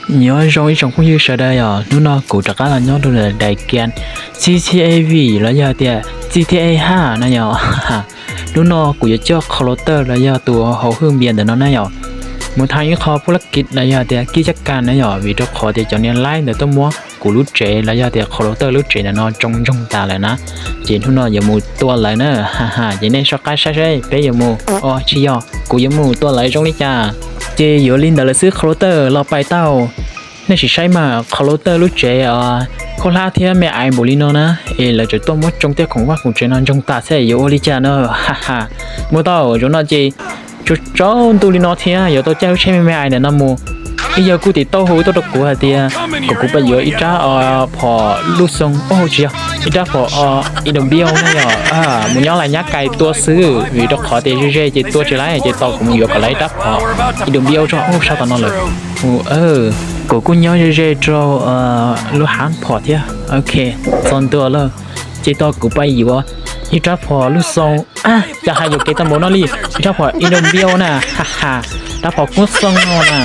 Nyob zoo ib tsoom phooj ywg sawv daws yom, hnub no kuv rov qab los nyob rau daim game G T A V los yog tias G T A hab no yom. Hnub no kuv yuav coj qhov laus tawj los yog tus hauv hwj npias ntawm no na yom, mus thaij ib qho pub lab kis los yog tias kib cab kas na yom, vim rau qhov tias cov niag laib ntawd tuaj muab kuv lub tsev los yog tias qhov laus tawj lub tsev ntawm no tsoo ntsoog tas lawm na. Ces hnub no yuav mus tua lawv na, ha ha, ces nej soj qab saib saib peb yuav mus, o tsis yog, kuv yuav mus tua lawv zoo li cas. Ces yuav li ntawd lawm xwb qhov laus tawj los pais tau. Nej sim saib mas qhov laus tawj lub tsev khaub hlab thiab me ais npaum li no na, es lawv tseem tuaj muab tsoo tej khoom vaj khoom tsev no ntsoog tas xwb yuav ua li cas no, ha ha. Mus tau zaum no ces tsaus ntuj li no thiab yuav tau caij lub tsheb me me ais ntawm no mus. Ib yawg kuj tim tau hu tuaj rau kuv hais tias kom kuv pab yuav ib rab phom lub xoo, o tsis yog, ib rab phom ib dua npiau na yom, mus nyob lais nyab kais tua xwb, vim rau qhov tias ze ze ces tua tsis laib ces tau kuv mus yuav kom lawv ib rab phom ib dua npiau tso, o sab tom no lawm. Kuv kuj nyob ze ze rau lub hav phom thiab. Ok, txog ntua lawm, ces tau kuv pab yuav ib rab phom lub xoo. Cas hais yuam kev tau npaum no li, ib rab phom ib dua npiau na, ha ha, rab phom kub xoo no na.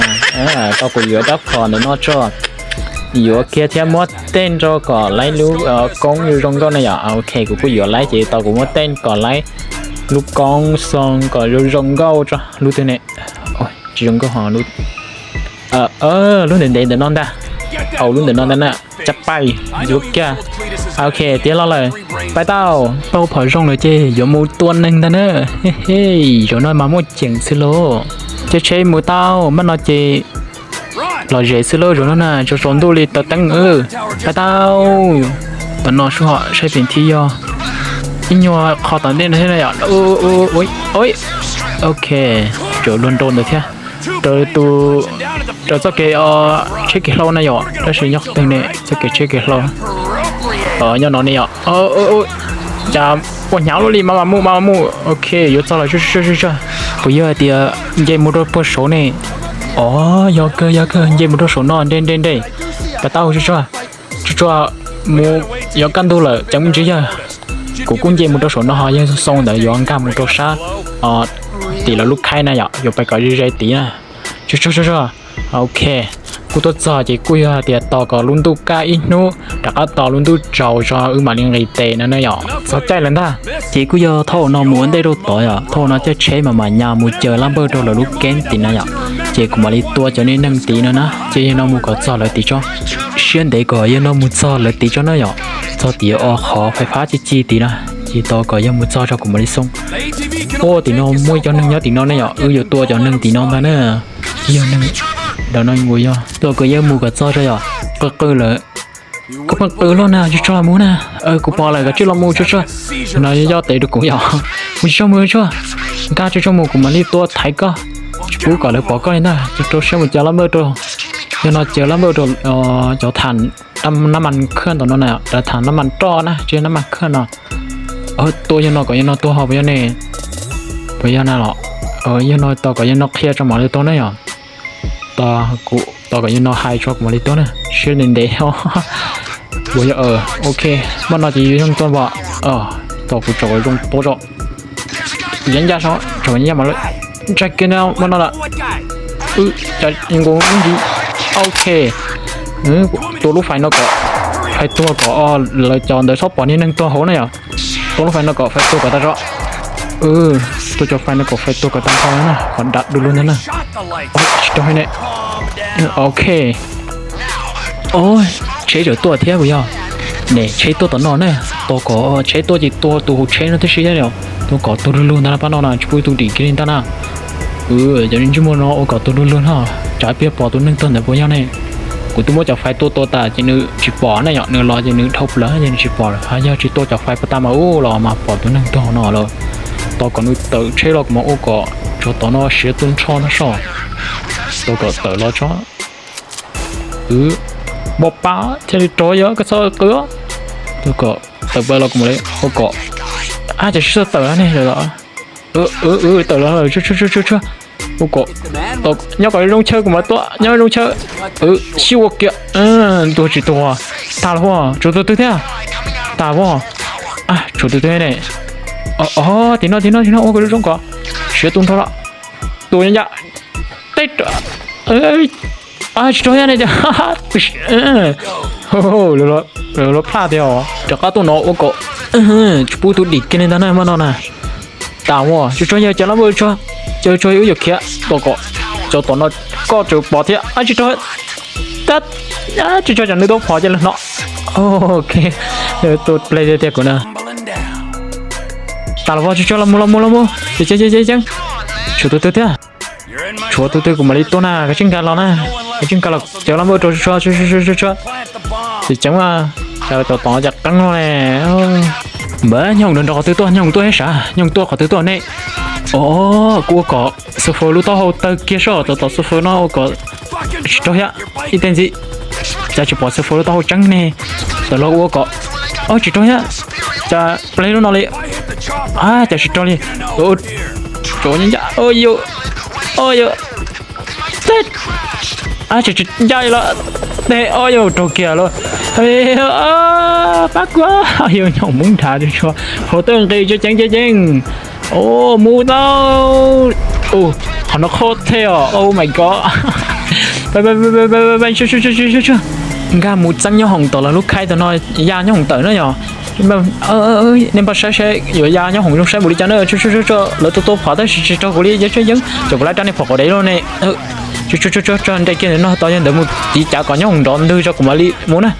Tau kuv yuav rab phom ntawm no tso, yuav kiag thiab muab tej nrau kom lawv lub koob zoo zoo nkauj na yom. Ok, kuv kuj yuav lawv ces tau kuv muab tej kom lawv lub koob xoo kom zoo zoo nkauj tso. Lub twg ne? Tsis zoo nkauj ho lub, lub ntev ntev ntawm no ntag. Au, lub ntawm no ntag na. Cab pais yuav kiag. Ok, tiav los lawm. Pais tau, tau phom zoo lawm ces yuav mus tua neeg ntag na. He he, zaum no mas muaj ceem xwb lauj. Caij tsheb mus tau, maj no ces lom zem xwb lauj, zaum no na tsaus tsaus ntuj li taws teeb. Pais tau. Tam no sub hom saib peem thib yog ib nyuag qho tom ntej no thiab na yom. Ok, tseem luag nrau ntawd thiab. Raws tus, raws txoj kev tsheb kev hlau na yom, tab sis nyob qhov twg ne, txoj kev tsheb kev hlau nyob no ne yom. Cas ua hnyav luaj li, mas mas mus mas mas mus. Ok, yuav txog lawm, tsuag tsuag. Puas yog hais tias nce mus rau puag saud ne? Os, yog kawg yog kawg, nce mus rau saum no, nre nre nre. Pais tau, tsuag tsuag, tsuag tsuag, mus yuav kaj ntug lawm ceev me ntsis yawg. Kuv kuj nce mus rau saum no ho yawg xoo ntawd yuav nkag mus rau sab tim lawv lub khaib na yom, yuav pais kom ze ze tid na. Tsuag tsuag tsuag tsuag. Ok, kuj tuaj txog ces kuj yog hais tias tos kom lub ntuj kaj ib hnub rov qab tos lub ntuj tsaus tso wb mam li nqis tes no na yom. Txog caij lawm ntag. Ces kuj yog thaum no mus ua ntej rau tod yom, thaum no caij tsheb mas mam nyas mus caw lab npawj rau lawv lub keeb tid na yom. Ces kuv mam li tua cov niag neeg tid no na, ces yog no mus kom txog lawv tid tso. Siab ntev kom yog no mus txog lawv tid tso na yom. Txog tid o qhov fais fab ci ci tid na, ces tos kom yog mus txog tso kuv mam li xoo. Ua tim no muaj cov neeg nyob tim no ne yom, wb yuav tua cov neeg tim no ntag na. Yog neeg ntawm no nkaus yog tua kom yog mus kom txog tso yom. Qw qw lawm. Koj pheej qw luaj na, tsuag tsuag mus na. Kuv pom lawm, koj tsij los mus tsuag tsuag. No yog tes rau kuv yom. Mus tsuag mus tsuag. Nkag tsuag tsuag mus kuv mam li tua thaiv koj. Tsis pub kom lawv pom koj li ntag, rau siab mus caw lab npawj rau. Yog no caw lab npawj rau cov tham nab mas khaj tom no na, tham nab mas roj na, tsis nab mas khaj no. Tua yog no kom yog no tua ho puas yog ne? Puas yog na los? Yog no tos kom yog no qhia tso mam li tua na yom. Tos kuv, tos kom yog no hais tso kuv mam li tua na, siab ntev ntev. Puas yog, ok, maj no ces yog zoo tua npam. Tos kuv tsom zoo tua tso. Yov ncaj so, tsom ncaj mam li. Ntsaig kiag maj no lawm. Cas nkaus lub ntsis. Ok, tua lub fais no kom, fais tuag kom lawv cov ntawd txhob pom niag neeg tuag hauv na yom. Tua lub fais no kom fais tuag kom tag zog. Tua cov fais no kom fais tuag kom tag nrho na, kom dav du lug ntag na. Tsis rau ne. Ok. Tsheb tseem tuaj thiab puas yog? Ne tsheb tuaj tom no na. Tua kom tsheb tuaj ces tua tus hauv tsheb no tib si, tua kom tuag du lug ntag na, pab no na tsis pub tus dim kiag li ntag na. Cov niag ntsej muag no ua kom tuag du lug no, tsam pib pom tus neeg tuag ntawd puas yog ne. Kuv twb muab cov fais tua tua tas ces nws tsis pom na yom, nws los ces nws dhau plaws ces nws tsis pom lawm, ho yog tsis tua cov fais puag ta mas ub los mas pom tus neeg tuag no lawm. Tos kom nws tawm tsheb los kuv mam ua kom tsov tom no siav tu nrho no soj. Tos kom tawm los tso. Npau pab thiaj li rov yog koj txhob qw. Tos kom tawm plaws los kuv mam li ua kom, ab, cas tsis txawj tawm ne. Tawm los, tsuag tsuag tsuag tsuag. Ua kom, nyob kom zoo chaw kuv mam tuaj, nyob zoo chaw. Sib ua kiag. Tuag tsis tuag. Tag los, tshuav tus twg thiab? Tag os. Tshuav tus twg ne? Tim no tim no tim no, ua kom zoo zoo kom siav tu nrho los. Tua ncaj. Teb, Tsis raug thiab ne, lawv plaj tiag os. Rov qab tuaj no ua kom tsis pub tus dim kiag li ntag na, maj no na. Tas uas tsuag tsuag yog cov lab npauj tsuag, cov tsuag wb yuav khiav tua kom cov tom no koj tseem pom thiab. Tsis raug, tsis raug, tsam nws tuaj phom ces lawv hnov. Ok, tua ple tiag tiag kuv na. Tas los, tsuag tsuag los mus los mus los mus, ceev ceev ceev, tshuav tus twg thiab? Tshuav tus twg kuv mam li tua na, kav tsij nkag los na, kav tsij nkag los cov lab npauj rau tsuag tsuag tsuag tsuag. Ces ceev, cov tom cas qeeb no ne. Npawg, nyooj nrov nrov qhov twg tuaj, nyooj tuaj thiab sav, nyooj tuaj qhov twg tuaj ne? Os, kuv ua kom xu faws lub taub hau tawg kiag soj, tom tom xu faws no ua kom tsis raug thiab ib teg ntxiv. Cas tsis pom xu faws lub taub hau tseeb ne? Tawm los ua kom, o tsis raug thiab. Cas ple lub no li, cas tsis raug li. Tsuav, o yog, o yog, tsis ncaj li los, o yog raug kiag los. Pab kuv, yog nyooj mus nrhav tsuag, hauv tawj nqis tsev ceev ceev ceev. O, mus tau. Qhov no qhov thiab os, oh my god. Nkag mus txeeb nyob hoom tom lawv lub khaib tom no, ya nyob hoom tawm na yog. Nej npaj saib saib yuav ya nyob hoom zoo saib mus li cas na. Tsuag tsuag tsuag, lawv tua tua phom tab sis tsis raug kuv li, yeej tsuag yeeb, cov kuv lab rab nej phom qhov dev loj ne. Tsuag tsuag tsuag, nres kiag ntawm no tod, yog ntawd mus tiv cav kom nyob hoom nrov ntwg tso kuv mam li mus na.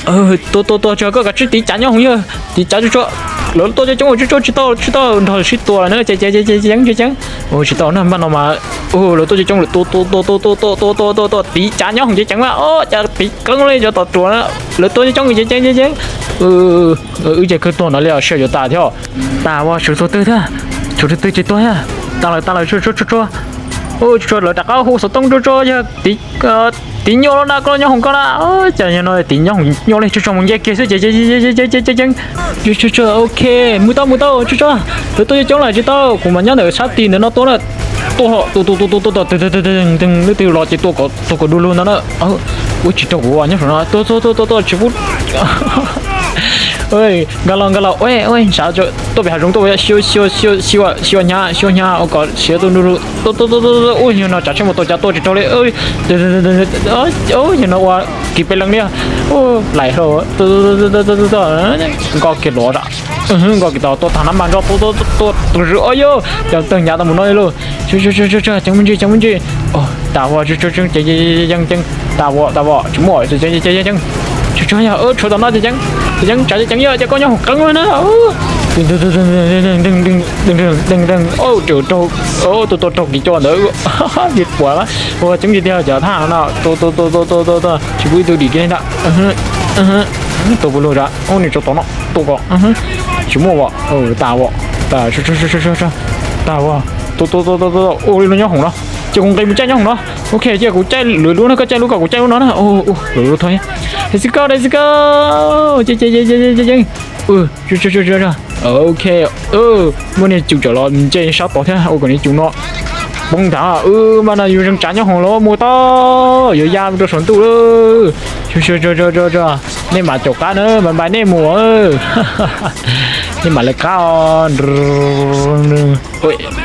Tua tua tua, tsuag koj kav tsij tiv cav nyob hoom yog, tiv cav tsuag tsuag. Lawv tuaj coob coob, tsuag tsuag tsis tau, tsis tau nrog sib tua lawm na, ces ceev ceev ceev, tsis tau na, npaj no mas. Lawv tuaj coob coob lawm, tua tua tua tua tua tua tua tua tua, tiv cav nyob hoom ceev ceev mas, o cas tiv qeeb li cov tom ruam na. Lawv tuaj coob coob ces ceev ceev ceev. Wb ces kawg tuag no li os, sij hawm yuav tas thiab. Tas uas tshuav tus twg thiab, tshuav tus twg tsis tuag thiab. Tas lawm tas lawm, tsuag tsuag tsuag, tsuag tsuag lawv rov qab hu xov tooj tsuag tsuag yog tiv nyuaj los na, koj nyob hoom koj na. Cas yog no tiv nyob hoom nyuaj li, tsuag tsuag mus nce kiag xwb ces ceev ceev ceev. Ok, mus tau mus tau, tsuag tsuag. Lawv tuaj coob lawm tsis tau, kuv mas nyob ntawm sab tid ntawm no tuaj na. Tuaj, tua tua tua tua tua, lub twg los ces tua kom tuag kom du lug ntawd na. Ua tsis raug kuv nyob saum no, tua tua tua tua tua tsis pub. Nkag los nkag los, ua ua ntshav tuaj pem hav zoov tuaj, xyuas xyuas xyuas xyuas hnyav xyuas hnyav ua kom siav tuaj du lug. Ua yog no tsav tsheb mus tau cas tuaj tsis raug li. Yog no ua kis peb leeg li. Laim hlo, nkoj kiag los, nkoj kiag tau tuaj tag nab mas nroj tuaj tuaj tuaj tus zws, o yog cov tawg hnyav tau mus no li lauj. Ceev me ntsis, ceev me ntsis. Tas uas tsuag tsuag ceev ceev ceev, tas uas tas uas tsis muaj, ceev ceev ceev, tsuag tsuag yog tshuav tom no ces ceev, ces ceev tsav ceev yog ces koj nyob hoom qeeb na. Deeg deeg, tua tua raug kis coj ntawd, ua ceev tiag tiag cov thaj no, tua tua tua tua tua tua, tsis pub ib tug dim kiag li ntag. Tua puas lug, ua nws tso tom no, tua kom tsis muaj as. Tas, tas uas, tua tua tua tua, ua li no nyob hoom no, ces kuv nqis mus caij nyob hoom no. Ok, cia kuv caij lwm lub no, koj caij lub, kom kuv caij lub no na. Lwm lub tho, xi koj, xi koj, ceev. Ok, muaj niag cus tsawm los nce sab tod thiab, ua kom niag cus no poob nthav. Mas no yus zeeg tsav nyob hoom los mus tau, yuav ya rau saum ntuj lawm. Nej mam caum qab na, npais npais nej mus. Nej mam lawv qab.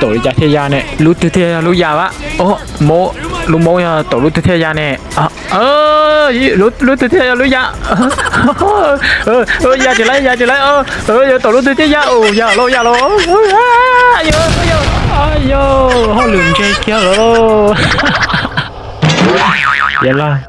Taum li cas thiaj ya ne? Lub twg thiaj yog lub ya a? Lub maub yog taum lub twg thiaj ya ne? Lub twg thiaj yog lub ya? Ya tsis laib, ya tsis laib. Yuav taum lub twg thiaj ya? Ya lauj, ya lauj. Yog hauj lwm ntse kiag lawm. Yog laj.